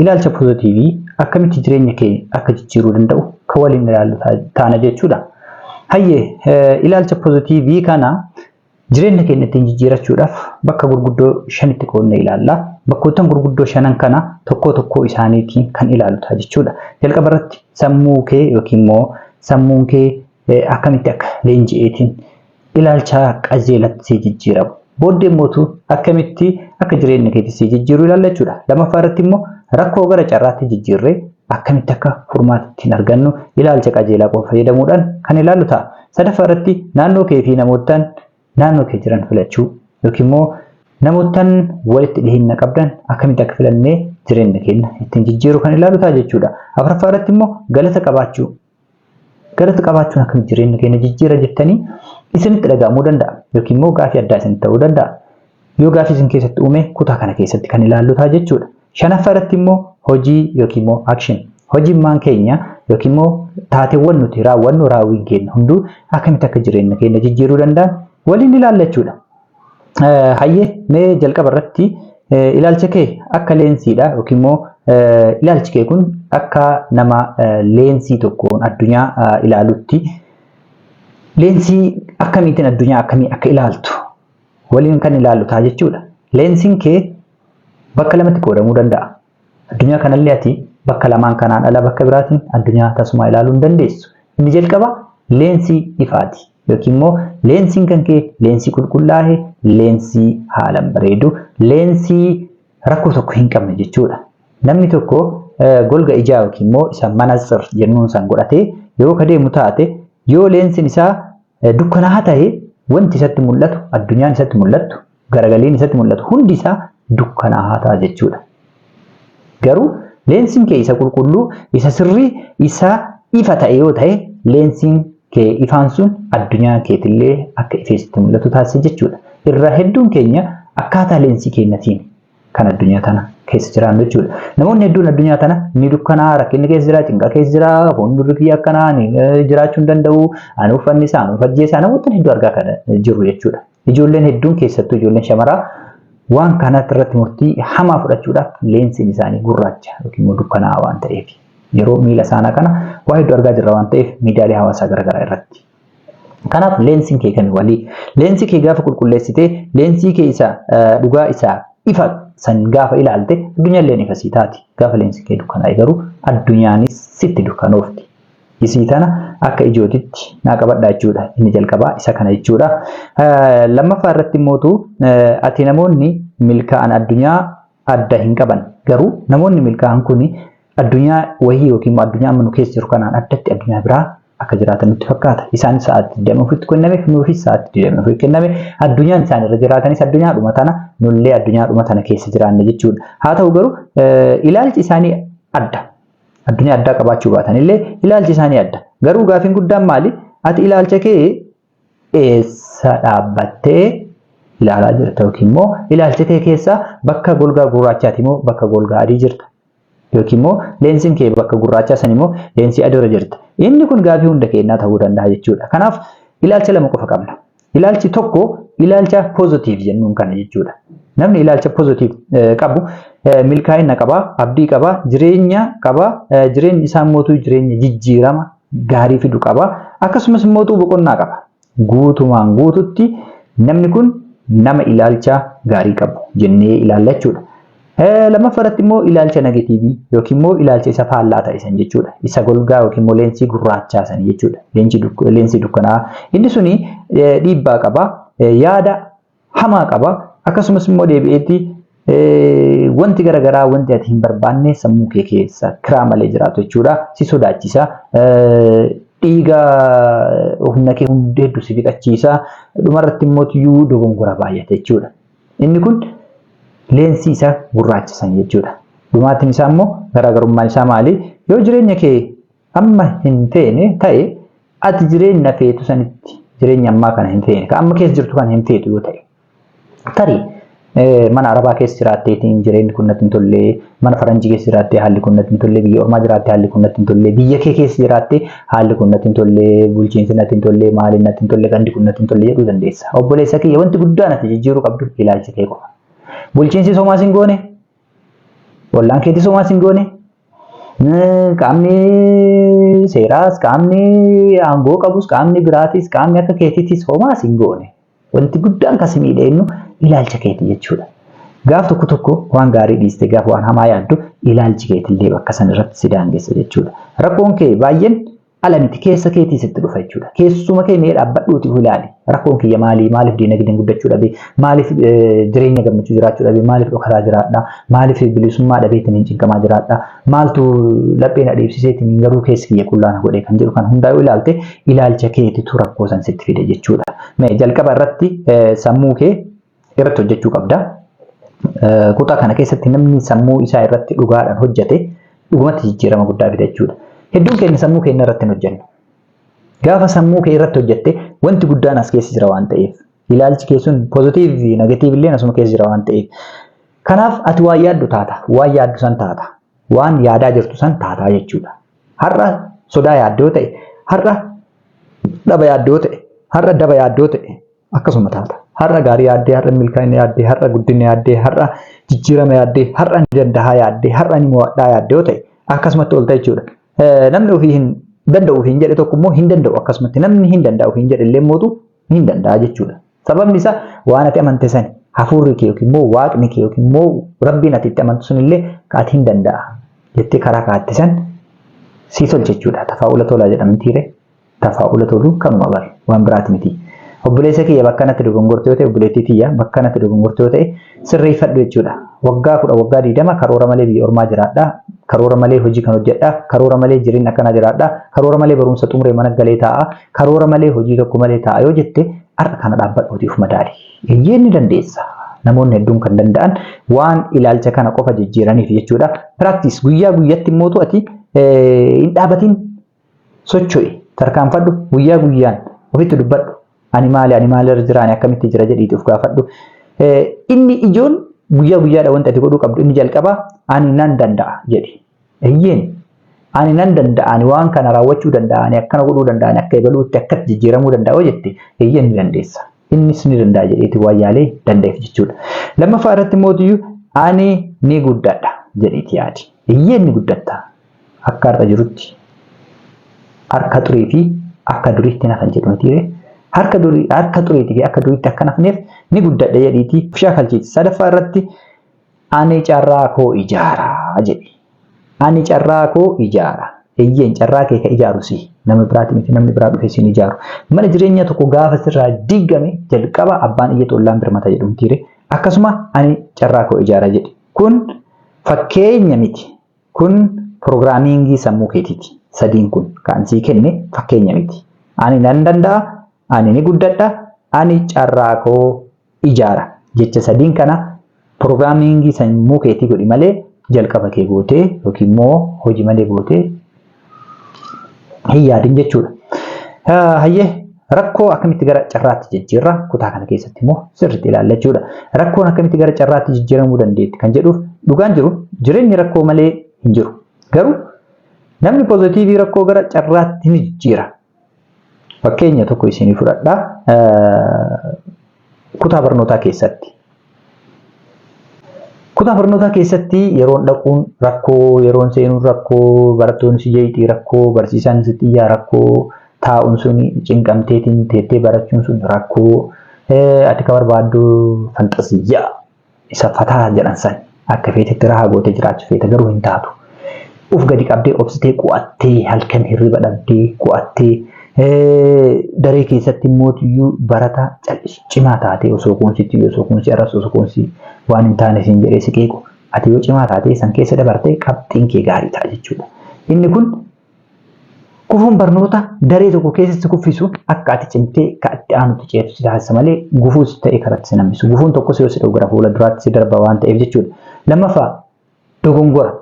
Ilaalcha pozitiivii akkamitti jireenya kee akka jijjiiruu danda'u kan waliin ilaallu taana jechuudha. Hayyee, ilaalcha pozitiivii kana jireenya keenya ittiin jijjiirachuudhaaf bakka gurguddoo shanitti qoodnee ilaalla. Bakkoottan gurguddoo shanan kana tokkoo tokkoo isaaniitiin kan ilaallu ta'a jechuudha. Jalqaba irratti sammuu kee yookiin immoo sammuun kee akkamitti akka leenji'eetiin ilaalcha qajeelatti si jijjiiramu. Booddee immoo akkamitti akka jireenya keetti si jijjiiru ilaalla jechuudha. Lammaffaa irratti immoo rakkoo gara carraatti jijjiirree akkamitti akka furmaata ittiin argannu ilaalcha qajeelaa qofa fayyadamuudhaan kan ilaallu ta'a. Sadaffaa irratti naannoo kee fi namoottan naannoo kee jiran filachuu yookiin immoo namoottan walitti dhiheenya qabdan akkamitti akka filannee jireenya keenya ittiin jijjiiru kan ilaallu ta'a jechuudha. Afuraffaa irratti immoo galata qabaachuu. Galata qabaachuun akkamitti jireenya keenya jijjiira jettanii isinitti dhaga'amuu danda'a yookiin immoo gaafii addaa isinitti ta'uu danda'a. Yoo gaafii isin keessatti uume kutaa kana keessatti kan ilaallu ta'a jechuudha. Shanaffaa irratti immoo hojii yookiin immoo action. Hojiin keenya yookiin immoo taateewwan nuti raawwannu raawwiin keenya hunduu akkamitti akka jireenya keenya jijjiiruu danda'an waliin ilaalla jechuudha. Hayyee, mee jalqaba irratti ilaalcha kee akka leensiidha yookiin immoo ilaalchi kee kun akka nama leensii tokkoon addunyaa ilaalutti leensii akkamiitiin addunyaa akkamii akka ilaaltu waliin kan ilaallu ta'a jechuudha. Leensiin kee bakka lamatti qoodamuu danda'a. Addunyaa kanallee ati bakka lamaan kanaan ala bakka biraatiin addunyaa tasuma ilaaluu hin dandeessu. Inni jalqaba leensii ifaati. Yookiin immoo leensiin kan kee leensii qulqullaa'e, leensii haalaan bareedu, leensii rakkoo tokko hin qabne jechuudha. Namni tokko golga ijaa yookiin immoo isa manatsir jennuun san godhatee yeroo ka deemu taate, yoo leensiin isaa dukkanaa'aa ta'e, wanti isatti mul'atu, addunyaan isatti mul'attu, garagaliin isatti mul'atu hundi isaa dukkanaa'aa ta'a jechuudha. Garuu leensiin kee isa qulqulluu, isa sirrii, isa ifa ta'e yoo ta'e, leensiin kee ifaan sun addunyaa keetillee akka ifee sitti mul'atu taasisa jechuudha. Irra hedduun keenya akkaataa leensii keenyatiin kan addunyaa tana keessa jiraannu jechuudha. Namoonni hedduun addunyaa tana ni dukkanaa, rakkinni keessa jira, cinqa keessa jira, fuuldurri kiyya akkanaa, ni jiraachuu hin danda'u, ani uffanni isaa, ani ufajjee isaa, namoota hedduu argaa kana jiru jechuudha. Ijoolleen hedduun, keessattuu ijoolleen shamaraa, waan kanatti irratti murtii hamaa fudhachuudhaaf leensiin isaanii gurraacha yookiin immoo dukkanaa'aa waan ta'eef. Yeroo miila isaanii kana waa hedduu argaa jirra waan ta'eef miidiyaalee hawaasaa garaagaraa irratti. Kanaaf leensiin kee kami walii? Leensii kee gaafa qulqulleessitee, leensii kee isa dhugaa, isa ifa san gaafa ilaalte, addunyaan ifa sii taati. Gaafa leensii kee dukkanaa'e garuu addunyaanis sitti dukkanoofti. Isii tana akka ijootitti naa qabadha jechuudha. Inni jalqabaa isa kana jechuudha. Lammaffaa irratti immootu ati namoonni milkaa'an addunyaa adda hin qaban. Garuu namoonni milkaa'an kun addunyaa wahii yookiin immoo addunyaa amma nu keessa jiru kanaan addatti addunyaa biraa akka jiraatan nutti fakkaata. Isaan sa'aatii 24tti kennameef, nuufis sa'aatii 24 kenname. Addunyaan isaan irra jiraatanis addunyaadhuma tana, nullee addunyaadhuma tana keessa jiraanne jechuudha. Haa ta'u garuu ilaalchi isaanii adda. Addunyaa addaa qabaachuu baatan illee ilaalchi isaanii adda. Garuu gaafiin guddaan maali? Ati ilaalcha kee eessa dhaabbattee ilaalaa jirta yookiin immoo ilaalcha kee keessa bakka golgaa gurraachaati immoo bakka golgaa adii jirta? Yookiin immoo leensiin kee bakka gurraachaa san immoo leensii adii irra jirta? Inni kun gaafii hunda keenyaa ta'uu danda'a jechuudha. Kanaaf ilaalcha lama qofa qabna. Ilaalchi tokko ilaalcha positive jennuun kana jechuudha. Namni ilaalcha positive qabu milkaa'ina qaba, abdii qaba, jireenya qaba, jireenyi isaa immoo jireenya jijjiirama gaarii fidu qaba. Akkasumas immoo boqonnaa qaba. Guutumaan guututti namni kun nama ilaalcha gaarii qabu jennee ilaalla jechuudha. Lammaffaa irratti immoo ilaalcha negative yookiin immoo ilaalcha isa faallaa ta'e san jechuudha. Isa golgaa yookiin immoo leensii gurraachaa san jechuudha. Leensii dukkanaa. Inni suni dhiibbaa qaba. Yaada hamaa qaba. Akkasumas immoo deebi'eetti wanti garaagaraa, wanti ati hin barbaanne sammuu kee keessa kiraa malee jiraatu jechuudha. Si sodaachisa. Dhiiga humna kee hundi hedduu si fixachiisa. Dhumarratti immoo iyyuu dogongora baay'ata jechuudha. Inni kun leensii isa gurraacha san jechuudha. Dhumaatiin isaa immoo garaagarummaan isaa maali? Yoo jireenya kee amma hin feene ta'e, ati jireenya feetu sanitti jireenya ammaa kana hin feene, kan amma keessa jirtu kana hin feetu yoo ta'e, tarii mana arabaa keessa jiraatteetiin jireenyi kun natti hin tolle, mana faranjii keessa jiraattee haalli kun natti hin tolle, biyya ormaa jiraattee haalli kun natti hin tolle, biyya kee keessa jiraattee haalli kun natti hin tolle, bulchiinsi natti hin tolle, maaliin natti hin tolle, gandi kun natti hin tolle jedhuu dandeessa. Obboleessa kiyya, wanti guddaan ati jijjiiruu qabdu ilaalcha kee qofa. Bulchiinsi somaa sin goone. Ollaan keetis homaa sin goone. Qaamni seeraas, qaamni aangoo qabus, qaamni biraatis, qaamni akka keetiitis homaa sin goone. Wanti guddaan kan si miidhe innu ilaalcha keeti jechuudha. Gaaf tokko tokko waan gaarii dhiiste gaaf waan hamaa yaaddu ilaalchi keetillee bakka san irratti si daangessa jechuudha. Rakkoon kee baay'een ala miti keessa keetii sitti dhufa jechuudha. Keessuma kee mee dhaabbadhuuti of ilaali. Rakkoon kiyya maali? Maaliif diinagdeen guddachuu dhabe? Maaliif jireenya gammachuu jiraachuu dhabe? Maaliif dhokataa jiraadha? Maaliif bilisummaa dhabeetiin hin cinqamaa jiraadha? Maaltu laphee na dhiibsiseetiin garuu keessi kiyya qullaa na godhe kan jedhu kan hundaa yoo ilaalte ilaalcha keetitu rakkoo san sitti fide jechuudha. Mee jalqaba irratti sammuu kee irratti hojjechuu qabda. Kutaa kana keessatti namni sammuu isaa irratti dhugaadhaan hojjete dhugumatti jijjiirama guddaa fida jechuudha. Hedduun keenya sammuu keenya irratti hin hojjennu. Gaafa sammuu kee irratti hojjette wanti guddaan as keessa jira waan ta'eef ilaalchi kee sun pozitiivii fi negatiivii illee asuma keessa jira waan ta'eef. Kanaaf ati waan yaaddu taata, waan yaaddu san taata, waan yaadaa jirtu san taataa jechuudha. Har'a sodaa yaaddoo ta'e, har'a dhaba yaaddoo ta'e, har'a daba yaaddoo ta'e akkasuma taata. Har'a gaarii yaaddee, har'a milkaa'ina yaaddee, har'a guddina yaaddee, har'a jijjiirama yaaddee, har'a ni dandahaa yaaddee, har'a ni mo'adhaa yaaddee yoo ta'e akkasumatti oolta jechuudha. Namni ofii hin danda'u ofiin jedhe tokko immoo hin danda'u akkasumatti namni hin danda'u ofiin jedhe illee mootu hin danda'a jechuudha. Sababni isaa waan ati amante sani hafuurri kee yookiin immoo waaqni kee yookiin immoo rabbiin ati itti amantu sun illee ka ati hin danda'a jettee karaa kaa'atte san sii tolcha jechuudha. Tafaa'ula tolaa jedhamtiire. Tafaa'ula toluu kanuma bar waan biraati miti. Obboleessa kiyya bakka natti dogongorte yoo ta'e obboleettii tiyya bakka natti dogongorte yoo ta'e sirreeffadhu jechuudha. Waggaa 10 waggaa 20 karoora malee biyya ormaa jiraadha. Karoora malee hojii kan hojjedha. Karoora malee jireenya akkanaa jiraadha. Karoora malee barumsa xumuree mana galee taa'a. Karoora malee hojii tokko malee taa'a yoo jette har'a kana dhaabbadhuutii of madaali. Eeyyee ni dandeessa. Namoonni hedduun kan danda'an waan ilaalcha kana qofa jijjiiraniif jechuudha. Practice guyyaa guyyatti immoo ati hin dhaabatin. Socho'i, tarkaanfadhu, guyyaa guyyaan ofitti dubbadhu. Ani maali, ani maalirra jira, ani akkamitti jira jedhiiti of gaafadhu. Inni ijoon guyyaa guyyaadha wanti ati godhuu qabdu inni jalqabaa ani nan danda'a jedhi. Eeyyeen ani nan danda'a, ani waan kana raawwachuu danda'a, ani akkana godhuu danda'a, ani akka ebaluutti akkatti jijjiiramuu danda'a yoo jette eeyyeen ni dandeessa. Innis ni danda'a jedheeti waan yaalee danda'eef jechuudha. Lammaffaa irratti mootiyyuu ani ni guddadha jedhiiti yaadi. Eeyyeen ni guddatta. Akka har'a jirutti harka xurii fi akka duriitti nafan jedhu mitiire. Harka durii harka xuriitii fi akka duriitti akka nafneef ni guddadha jedhiitii of shaakalchiisi. Sadaffaa irratti ani carraa koo ijaara jedhi. Ani carraa koo ijaara. Eeyyeen carraa kee ka ijaaru si. Nama biraati miti namni biraa dhufee siin ijaaru. Mana jireenyaa tokko gaafa sirraa diigame jalqaba abbaan iyyatu ollaan birmata jedhu mitiire. Akkasuma ani carraa koo ijaara jedhi. Kun fakkeenya miti. Kun piroogiraamiingii sammuu keetiiti. Sadiin kun kan sii kenne fakkeenya miti. Ani nan danda'a, ani ni guddadha, ani carraa koo ijaara. Jecha sadiin kana piroogiraamiingii sammuu keetii godhi malee jalqaba kee gootee yookiin immoo hojii malee gootee hin yaadin jechuudha. Hayyee rakkoo akkamitti gara carraatti jijjiirra kutaa kana keessatti immoo sirriitti ilaalla jechuudha. Rakkoon akkamitti gara carraatti jijjiiramuu dandeetti kan jedhuuf dhugaan jiru jireenyi rakkoo malee hin jiru. Garuu namni pozitiivii rakkoo gara carraatti ni jijjiira. Fakkeenya tokko isinii fudhadha. Kutaa barnootaa keessatti. Kutaa barnootaa keessatti yeroon dhaquun rakkoo, yeroon seenuun rakkoo, barattoonni si jeeqxii rakkoo, barsiisaan si xiyyaa rakkoo, taa'uun sun cinqamteetiin teettee barachuun sun rakkoo, ati ka barbaaddu fanxasiyyaa isa fataa jedhan san akka feetetti rahaa gootee jiraachuu feeta garuu hin taatu. Uf gadi qabdee obsitee qu'attee halkan hirriba dhabdee qu'attee daree keessatti immoo barataa cal'isu cimaa taatee osoo kuun sitti iyyuu osoo kuun si arrabsu osoo kuun si waan hin taane siin jedhee si qeequ ati yoo cimaa taatee san keessa dabartee qabxiin kee gaarii ta'a jechuudha. Inni kun gufuun barnoota daree tokko keessatti kuffisu akka ati cimtee ka itti aanutti ceetu si taasisa malee gufuus ta'e karatti si nambisu. Gufuun tokkos yoo si dha'u gara fuula duraatti si darba waan ta'eef jechuudha. Lammaffaa dogongora.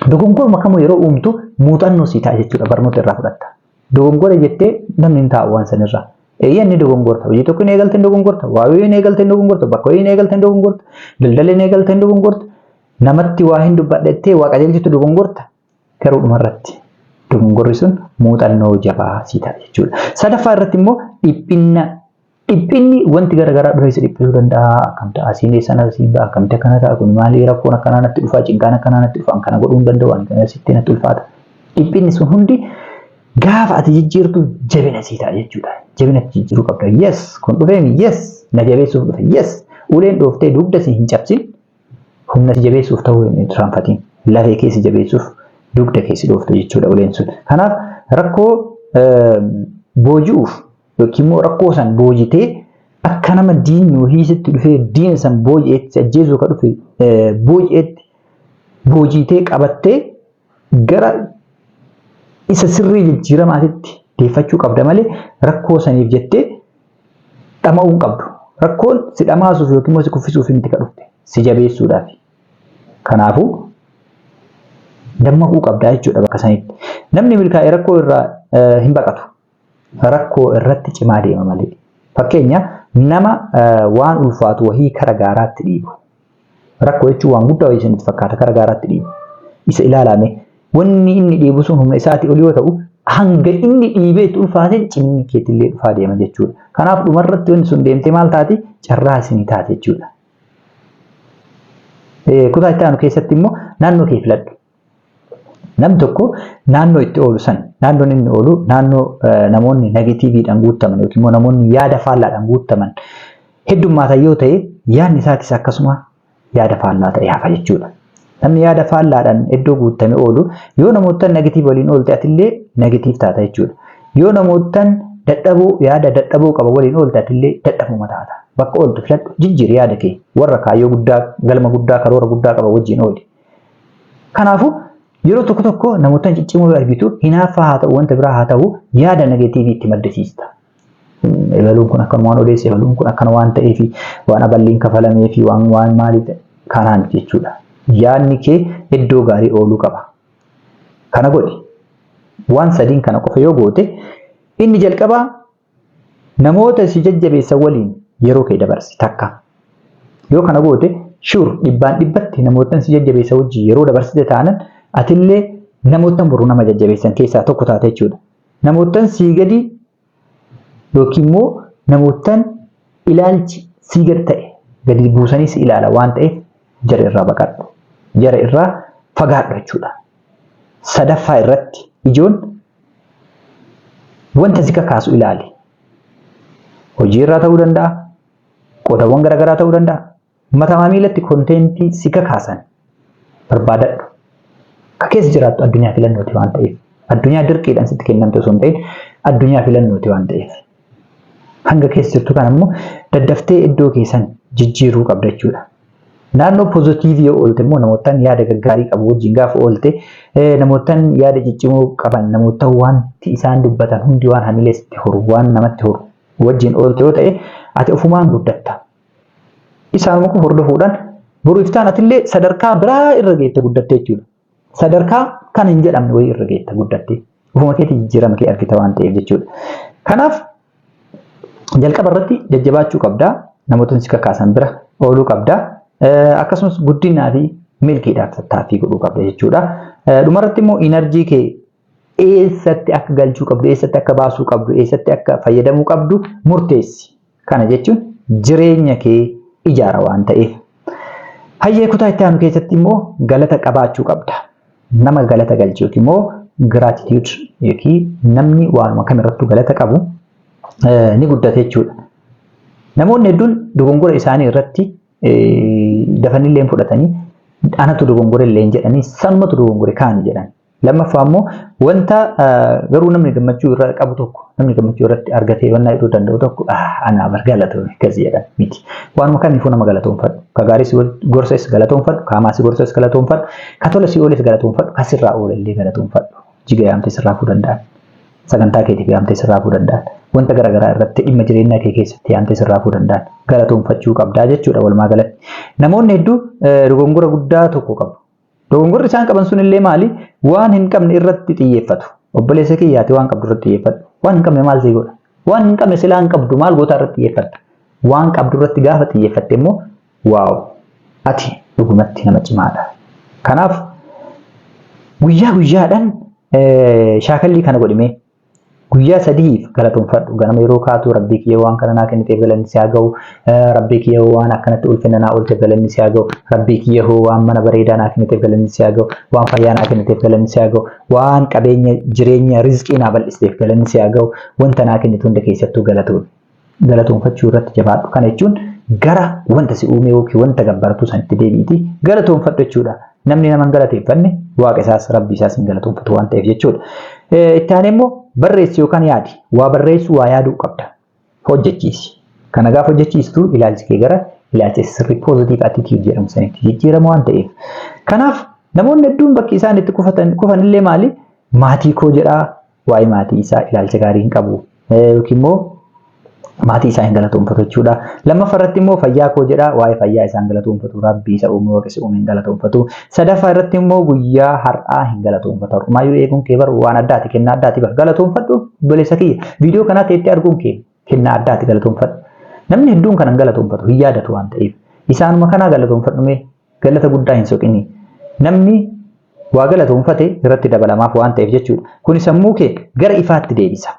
Dogongoruma kamuu yeroo uumtu muuxannoo sii ta'a jechuudha barnoota irraa fudhatta. Dogongora jettee namni hin taa'u waan sanirraa. Eeyyee inni dogongorta. Hojii tokko hin eegalte hin dogongorta. Waa wayii hin eegalte hin dogongorta. Bakka wayii hin eegalte hin dogongorta. Daldala hin eegalte hin dogongorta. Namatti waa hin dubbadhettee waa qajeelchitu dogongorta. Garuu dhumarratti dogongorri sun muuxannoo jabaa sii ta'a jechuudha. Sadaffaa irratti immoo dhiphinna Dhiphinni wanti garaagaraa dhufee si dhiphisuu danda'a. Akkam ta'a asiin eessaan asiin ba'a akkamitti akkana ta'a kun maali rakkoon akkanaa natti dhufa cinqaan akkanaa natti dhufa kana godhuu hin danda'u ani kana sitti natti ulfaata. Dhiphinni sun hundi gaafa ati jijjiirtu jabina sii ta'a jechuudha. Jabina jijjiiruu qabda. Yes kun dhufeemi yes na jabeessuuf dhufe yes uleen dhooftee dugda si hin cabsin humna si jabeessuuf ta'uu hin irraanfatin. Lafee kee si jabeessuuf dugda kee si dhoofte jechuudha uleen sun. Kanaaf rakkoo booji'uuf yookiin immoo rakkoo san boojitee akka nama diinni wahii sitti dhufee diina san booji'eetti si ajjeesuu ka dhufe booji'eetti boojiitee qabattee gara isa sirrii jijjiiramaatitti deeffachuu qabda malee rakkoo saniif jettee dhama'uu hin qabdu. Rakkoon si dhamaasuuf yookiin immoo si kuffisuuf miti ka dhufte si jabeessuudhaaf. Kanaafuu dammaquu qabdaa jechuudha bakka sanitti. Namni milkaa'e rakkoo irraa hin baqatu. Rakkoo irratti cimaa deema malee. Fakkeenya nama waan ulfaatu wahii kara gaaraatti dhiibu. Rakkoo jechuun waan guddaa wayii isinitti fakkaata kara gaaraatti dhiibu. Isa ilaalame wanni inni dhiibu sun humna isaatii ol yoo ta'u hanga inni dhiibee itti ulfaate ciminni keetillee dhufaa deema jechuudha. Kanaaf dhumarratti wanni sun deemtee maal taati? Carraa isinii taate jechuudha. Kutaa itti aanu keessatti immoo naannoo kee filadhu. Namni tokko naannoo itti oolu san naannoon inni oolu naannoo namoonni negatiiviidhaan guuttaman yookiin immoo namoonni yaada faallaadhaan guuttaman heddummaatan yoo ta'e yaadni isaatis akkasuma yaada faallaa ta'e hafa jechuudha. Namni yaada faallaadhaan iddoo guuttame oolu yoo namoottan negatiiv waliin oolte atillee negatiiv taata jechuudha. Yoo namoottan dadhaboo yaada dadhaboo qaba waliin oolte atillee dadhabuma taata. Bakka ooltu filadhu jijjiiri yaada kee warra kaayyoo guddaa galma guddaa karoora guddaa qaba wajjin ooli. Kanaafuu yeroo tokko tokko namoota ciccimoo yoo argitu hinaaffaa haa ta'u wanta biraa haa ta'u yaada negatiivii itti maddisiista. Ebaluun kun akkana waan odeesse ebaluun kun akkana waan ta'eefi waan aballiin kafalameefi waan waan maalii ta'e kanaan jechuudha. Yaadni kee iddoo gaarii ooluu qaba. Kana godhi. Waan sadiin kana qofa yoo goote inni jalqabaa Namoota si jajjabeessan waliin yeroo kee dabarsi takka. Yoo kana goote sure dhibbaan dhibbatti namoottan si jajjabeessan wajjin yeroo dabarsite taanan atillee namoottan boru nama jajjabeessan keessaa tokko taata jechuudha. Namoottan sii gadi yookiin immoo namoottan ilaalchi sii gad ta'e gadi buusanii si ilaala waan ta'eef jara irraa baqadhu. Jara irraa fagaadhu jechuudha. Sadaffaa irratti ijoon Wanta si kakaasu ilaali. Hojii irraa ta'uu danda'a, qoodawwan garaagaraa ta'uu danda'a. Matamaa miilatti konteentii si kakaasan barbaadadhu. Ka keessa jiraattu addunyaa filannooti waan ta'eef. Addunyaa dirqiidhaan sitti kennamte osoo hin ta'in addunyaa filannooti waan ta'eef. Hanga keessa jirtu kana immoo daddaftee iddoo keessan jijjiiruu qabda jechuudha. Naannoo pozitiivii yoo oolte immoo namoottan yaada gaggaarii qabu wajjin gaafa oolte namoottan yaada ciccimoo qaban namoottan wanti isaan dubbatan hundi waan hamilee sitti horu waan namatti horu wajjin oolte yoo ta'e ati ofumaan guddatta. Isaanuma kun hordofuudhaan boru iftaan atillee sadarkaa biraa irra geette guddatte jechuudha. Sadarkaa kan hin jedhamne wayii irra geetta guddatte. Ofuma keetii jijjiirama kee argita waan ta'eef jechuudha. Kanaaf jalqaba irratti jajjabaachuu qabda. Namoota si kakaasan bira ooluu qabda. Akkasumas guddinaa fi milkiidhaaf tattaaffii godhuu qabda jechuudha. Dhumarratti immoo inarjii kee eessatti akka galchuu qabdu, eessatti akka baasuu qabdu, eessatti akka fayyadamuu qabdu murteessi. Kana jechuun jireenya kee ijaara waan ta'eef. Hayyee kutaa itti aanu keessatti immoo galata qabaachuu qabda. Nama galata galchu yookiin immoo gratitude yookiin namni waanuma kamirrattuu galata qabu ni guddata jechuudha. Namoonni hedduun dogongora isaanii irratti dafanillee fudhatanii anatu dogongore illee jedhanii sanumatu dogongore kaani jedhan. Lammaffaa immoo wanta garuu namni gammachuu irraa qabu tokko namni gammachuu irratti argatee wannaa jedhuu danda'u tokko anaa bar galatoome akkas jedhan miti. Waanuma kamiifuu nama galatoomfadhu. Ka gaarii si gorses galatoomfadhu, ka hamaa si gorses galatoomfadhu, ka tola si ooles galatoomfadhu, ka sirraa oole illee galatoomfadhu. Jiga yaamtee sirraa fuudhuu danda'an. Sagantaa keetiif yaamtee sirraa fuudhuu danda'an. Wanta garaagaraa irratti dhimma jireenyaa kee keessatti yaamtee sirraa fuudhuu danda'an. Galatoomfachuu qabdaa jechuudha walumaa galatti. Namoonni hedduu dogongora guddaa tokko qabu. Dogongorri isaan qaban sun illee maali? Waan hin qabne irratti xiyyeeffatu. Obboleessa kiyyaati waan qabdu irratti xiyyeeffadhu. Waan hin qabne maal sii godha? Waan hin qabne silaa hin qabdu maal gootaa irratti xiyyeeffatta? Waan qabdu irratti gaafa xiyyeeffatte immoo waaw ati dhugumatti nama cimaadha. Kanaaf guyyaa guyyaadhaan shaakallii kana godhimee Guyyaa sadiif galatoonfadhu. Ganama yeroo kaatu, "Rabbii kiyya, waan kana naa kenniteef galanni si haa ga'u. Rabbii kiyya, waan akkanatti ulfina naa oolteef galanni si haa ga'u. Rabbii kiyya, waan mana bareedaa naa kenniteef galanni si haa ga'u. Waan fayyaa naa kenniteef galanni si haa ga'u. Waan qabeenya, jireenya, rizqii naa bal'isteef galanni si haa ga'u. Wanta naa kennitu hunda keessattuu galatoon." Galatoonfachuu irratti jabaadhu. Kana jechuun gara wanta si uume yookiin wanta gabbaratu sanitti deebi'iti galatoonfadhu jechuudha. Namni nama hin galateeffanne waaqa isaas, rabbi isaas hin galatoonfatu waan ta'eef jechuudha. Itti aanee immoo barreessi yookaan yaadi. Waa barreessuu, waa yaaduu qabda. Hojjechiisi. Kana gaafa hojjechiistu ilaalchi kee gara ilaalcha sirrii, positive attitude jedhamu sanitti jijjiirama waan ta'eef. Kanaaf namoonni hedduun bakki isaan itti kufanillee maali? "Maatii koo" jedhaa, waa'ee maatii isaa ilaalcha gaarii hin qabu. Yookiin immoo maatii isaa hin galatoonfatu jechuudha. Lammaffaa irratti immoo "fayyaa koo" jedha, waa'ee fayyaa isaa hin galatoonfatu. Rabbii isa uume, waaqa isa uume hin galatoonfatu. Sadaffaa irratti immoo guyyaa har'aa hin galatoonfatu. Har'umaayyuu eeguun kee bar waan addaati, kennaa addaati bar, galatoonfadhu, obboleessa kiyya. Viidiyoo kanaa teettee arguun kee kennaa addaati, galatoonfadhu. Namni hedduun kana hin galatoonfatu, hin yaadatu waan ta'eef. Isaanuma kanaa galatoonfadhu mee, galata guddaa hin soqini. Namni waa galatoonfate irratti dabalamaaf waan ta'eef jechuudha. Kuni sammuu kee gara ifaatti deebisa.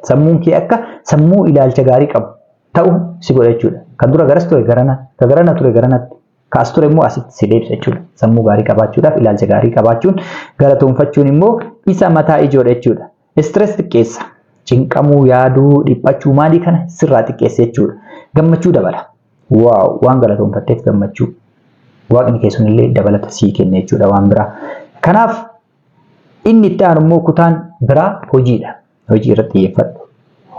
Sammuun kee akka sammuu ilaalcha gaarii qabu ta'u si godha jechuudha. Kan dura garas ture garana, kan garana ture garanatti, kaas ture immoo asitti si deebisa jechuudha. Sammuu gaarii qabaachuudhaaf ilaalcha gaarii qabaachuun, galatoonfachuun immoo isa mataa ijoodha jechuudha. Stress xiqqeessa. Cinqamuu, yaaduu, dhiphachuu maalii kana sirraa xiqqeessa jechuudha. Gammachuu dabala. Wow, waan galatoonfatteef gammachuu. Waaqni kee sunillee dabalata sii kenna jechuudha waan biraa. Kanaaf inni itti aanu immoo kutaan biraa hojiidha. Hojii irratti xiyyeeffadhu.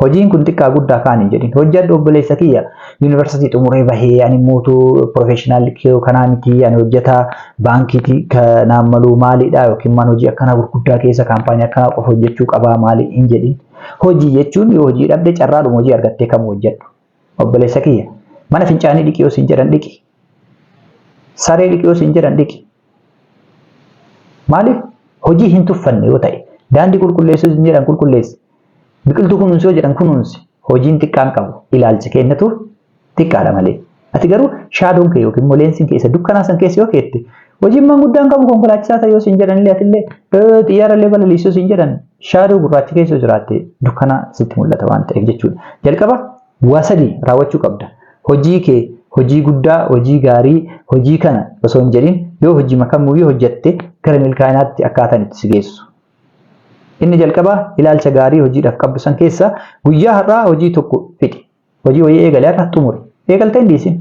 Hojiin kun xiqqaa guddaa kaan hin jedhin. Hojjedhu, obboleessa kiyya. Yuunivarsiitii xumuree bahee ani mootuu professional kanaa miti, ani hojjetaa baankiiti kanaan maluu maalidha yookiin maan hojii akkanaa gurguddaa keessa kaampaanii akkanaa qofa hojjechuu qabaa maali hin jedhin. Hojii jechuun yoo hojii dhabde carraadhuma hojii argattee kamuu hojjedhu. Obboleessa kiyya, mana fincaanii dhiqi yoo siin jedhan dhiqi. Saree dhiqi yoo siin jedhan dhiqi. Maaliif? Hojii hin tuffanne yoo ta'e, daandii qulqulleessuu siin jedhan qulqulleessi. Biqiltuu kunuunsi yoo jedhan kunuunsi. Hojiin xiqqaan qabu, ilaalcha kennatu xiqqaadha malee. Ati garuu shadown kee yookiin immoo leensiin kee isa dukkanaa san keessa yoo keette, hojiin manguddaan qabu, konkolaachisaa ta'e yoo siin jedhan illee, atillee xiyyaara illee balaliisuu siin jedhan, shadow gurraacha keessa yoo jiraatte dukkana sitti mul'ata waan ta'eef jechuudha. Jalqaba waa sadii raawwachuu qabda. Hojii kee hojii guddaa, hojii gaarii, hojii kana osoo hin jedhin, yoo hojii makamuyyuu hojjette gara milkaa'inaatti akkaataan itti si geessu. Inni jalqabaa ilaalcha gaarii hojiidhaaf qabdu san keessa guyyaa har'aa hojii tokko fixi. Hojii wayii eegalee har'a xumuri. Eegaltee hin dhiisin.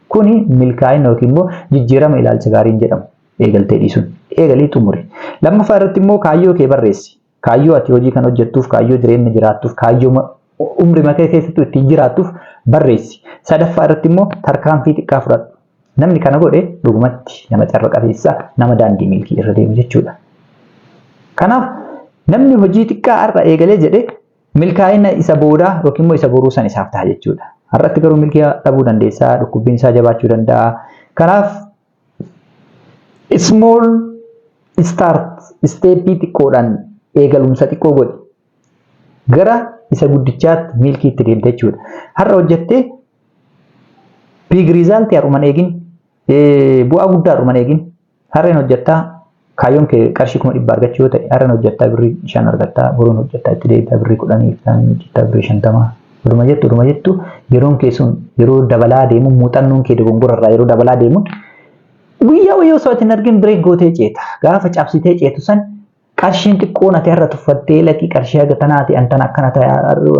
Kuni milkaa'ina yookiin immoo jijjiirama ilaalcha gaariin jedhamu. Eegaltee dhiisuun. Eegalii xumuri. Lammaffaa irratti immoo kaayyoo kee barreessi. Kaayyoo ati hojii kan hojjettuuf, kaayyoo jireenya jiraattuuf, kaayyoo umri makee keessattuu ittiin jiraattuuf barreessi. Sadaffaa irratti immoo tarkaanfii xiqqaa fudhadhu. Namni kana godhe dhugumatti nama carra qabeessa, nama daandii milkii irra deemu jechuudha. Kanaaf namni hojii xiqqaa har'a eegalee jedhe milkaa'ina isa boodaa yookiin immoo isa boruu san isaaf ta'a jechuudha. Har'atti garuu milkii dhabuu dandeessaa, dhukkubbiin isaa jabaachuu danda'a. Kanaaf small start, step xiqqoodhaan eegalumsa xiqqoo godhi. Gara isa guddichaatti, milkiitti deemte jechuudha. Har'a hojjettee big result har'uman eegin, bu'aa guddaa har'uman eegin. Har'een hojjettaa, kaayyoon kee qarshii 100,000 argachuu yoo ta'e, har'een hojjettaa birrii 5 argattaa, boruun hojjettaa itti deebitaa birrii 10, iftaan hojjettaa birrii 50. Oduma jettu oduma jettu yeroon kee sun yeroo dabalaa deemuun, muuxannoon kee dogongorarraa yeroo dabalaa deemuun, guyyaa wayii osoo ati hin argin break gootee ceeta. Gaafa cabsitee ceetu san qarshiin xiqqoon ati har'a tuffattee, "Lakki, qarshii haga tanaati, antana akkana ta'e,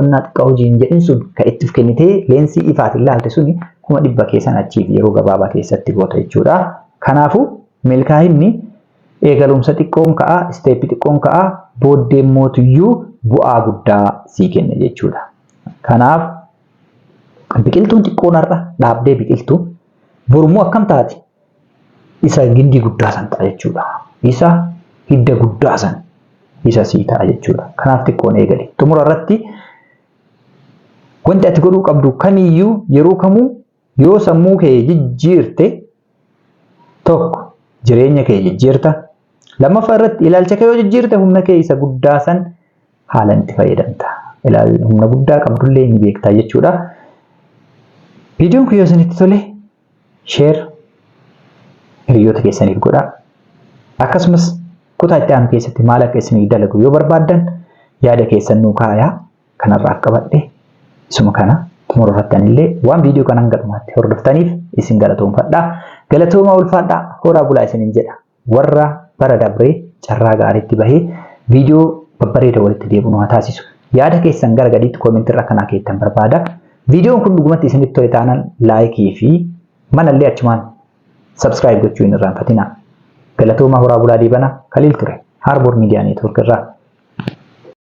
onnaa xiqqaa hojii" hin jedhin sun, kan itti of kennitee leensii ifaatiin laalte suni 100,000 keessan achiif yeroo gabaabaa keessatti goota jechuudha. Kanaafuu milkaa'inni eegalumsa xiqqoon ka'a, step xiqqoon ka'a, booddee mootuyyuu bu'aa guddaa sii kenna jechuudha. Kanaaf biqiltuun xiqqoon har'a dhaabdee biqiltuu borummoo akkam taati? Isa gindii guddaa san ta'a jechuudha. Isa hidda guddaa san isa sii ta'a jechuudha. Kanaaf xiqqoon eegali. Xumura irratti wanti ati godhuu qabdu kamiyyuu, yeroo kamuu yoo sammuu kee jijjiirte, tokko jireenya kee jijjiirta. Lammaffaa irratti ilaalcha kee yoo jijjiirte humna kee isa guddaa san haalaan itti fayyadamta. Humna guddaa qabdullee ni beekta jechuudha. Viidiyoon kun yoo isinitti tole share hiriyoota keessaniif godhaa. Akkasumas kutaa itti aanu keessatti maal akka isinii dalagu yoo barbaaddan Yaada keessan nuu kaayaa. Kanarraaf qabadhe isuma kana. Xumura irrattanillee waan viidiyoo kana hanga dhumaatti hordoftaniif isin galatoomfadha. Galatoomaa, ulfaadhaa, horaa bulaa isinin jedha. Warra bara dabree carraa gaariitti bahee viidiyoo babbareeda walitti deebi'u nu haa taasisu. Yaada keessan gara gadiitti koomentii irra akkanaa keettan barbaada. Viidiyoon kun dhugumatti isinitti tole taanaan laayikii fi manallee achumaan subscribe gochuu hin irraanfatinaa. Galatoomaa, horaa bulaa, deebana Kaliil ture. Harbour Media Network irraa.